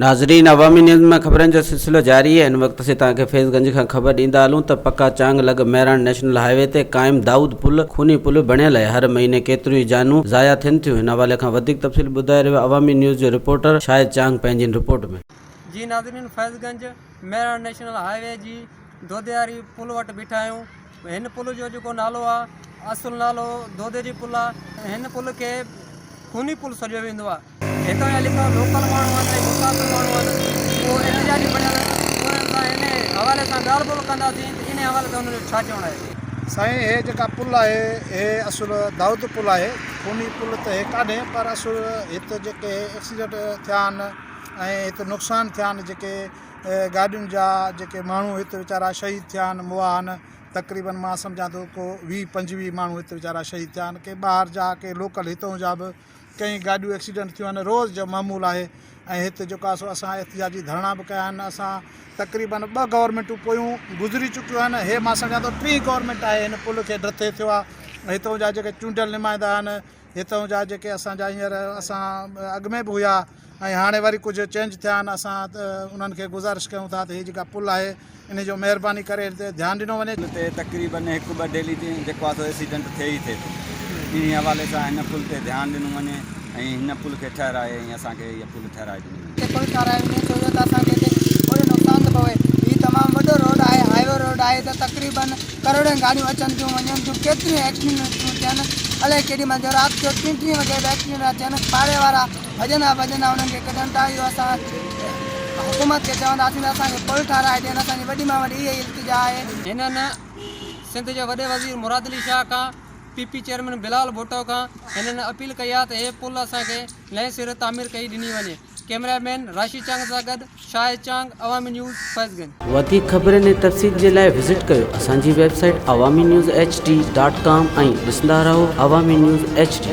ناظرين عوامي نيوز ۾ خبرن جو سلسلو جاري آهي هن وقت اسين توهان کي فيض گنج کان خبر ڏيندا هلون ته پڪا چانگ لڳ مهراڻ نيشنل هاء وي تي قائم دائود پل خوني پل بڻيل آهي هر مهيني ڪيتريون ئي جانون ضايع ٿين ٿيون هن حوالي کان وڌيڪ تفصيل ٻڌائي رهيو آهي عوامي نيوز جو رپورٽر شاهد چانگ پنهنجي هن رپورٽ ۾. جي ناظرين Faiz Ganj Mehran national high V جي دودياري پل وٽ بيٺا آهيون هن پل جو جيڪو نالو آهي اصل نالو دودي جي پل آهي هن پل کي خوني پل سڏيو ويندو آهي. هتان جا جيڪا لوڪل ماڻهو آهن ۽ مسافر ماڻهو آهن اهو احتجاجي بڻيل آهن انهن سان ان حوالي سان ڳالهه ٻولهه ڪنداسين ته ان حوالي سان انهن جو ڇا چوڻ آهي. سائين هي جيڪا پل آهي هي اصل دائود پل آهي خوني پل ته هي ڪانهي پر اصل هت جيڪي ايڪسيڊنٽ ٿيا آهن ۽ هت نقصان ٿيا آهن جيڪي گاڏين جا جيڪي ماڻهو هت ويچارا شهيد ٿيا آهن مئا آهن تقريبن مان سمجهان ٿو ڪو ويهه پنجويهه ماڻهو هت ويچارا شهيد ٿيا آهن ڪي ٻاهر جا ڪي لوڪل هتون جا به ڪئين گاڏيون ايڪسيڊنٽ ٿيون آهن روز جو معمول آهي ۽ هت جيڪو آهي سو اسان احتجاجي ڌرڻا به ڪيا آهن اسان تقريبن ٻه گورنمينٽون پويون گذري چڪيون آهن هي مان سمجهان ٿو ٽين گورنمينٽ آهي هن پل کي ڊٿي ٿيو آهي هتون جا جيڪي چونڊيل نمائندا آهن هتون جا جيڪي اسان جا هينئر اسان اڳ ۾ به هيا ۽ هاڻي وري ڪجهه چينج ٿيا آهن اسان انهن کي گذارش ڪيون ٿا ته هي جيڪا پل آهي ان جو مهرباني ڪري هن تي ڌيان ڏنو وڃي. پل تي تقريبن هڪ ٻه ڊيلي جيڪو آهي سو ايڪسيڊنٽ ٿئي ئي ٿئي ٿو انهي حوالي سان هن پل تي ڌيان ڏنو وڃي ۽ هن پل کي ٺهرائي ۽ اسان کي هيء پل ٺهرائي ڏني وڃي. تي پل ٺهرايو وڃي ڇو جو ته اسان کي هتي وڏو نقصان ٿو پوي هي تمام وڏو روڊ آهي هاء وي روڊ آهي ته تقريبن ڪروڙين گاڏيون اچن ٿيون وڃن ٿيون ڪيتريون ايڪسيڊنٽ ٿيون ٿين الائي ڪيڏي مهل جو رات جو ٽين ٽين وڳي به ايڪسيڊنٽ ٿا ٿين پاڙي وارا ڀڄندا ڀڄندا انهن کي ڪڍن ٿا اهو اسان حڪومت کي چونداسين ته اسان کي پل ٺهرائي ڏين اسان جي وڏي مان وڏي اها ئي التجا آهي. هنن سنڌ جي وڏي وزير مراد علي شاهه کان P P chairman Bilawal Bhutto کان هنن اپيل ڪئي آهي ته هي پل اسان کي نئين سر تعمير ڪئي ڏني وڃي ڪئميرا مين راشد چانگ سان گڏ شاهد چانگ عوامي نيوز فيض گنج. وڌيڪ خبرن ۽ تفصيل جي لاء وزٽ ڪيو اسان جي website Awami news H D dot com ۽ ڏسندا رهو عوامي نيوز ايڇ ڊي.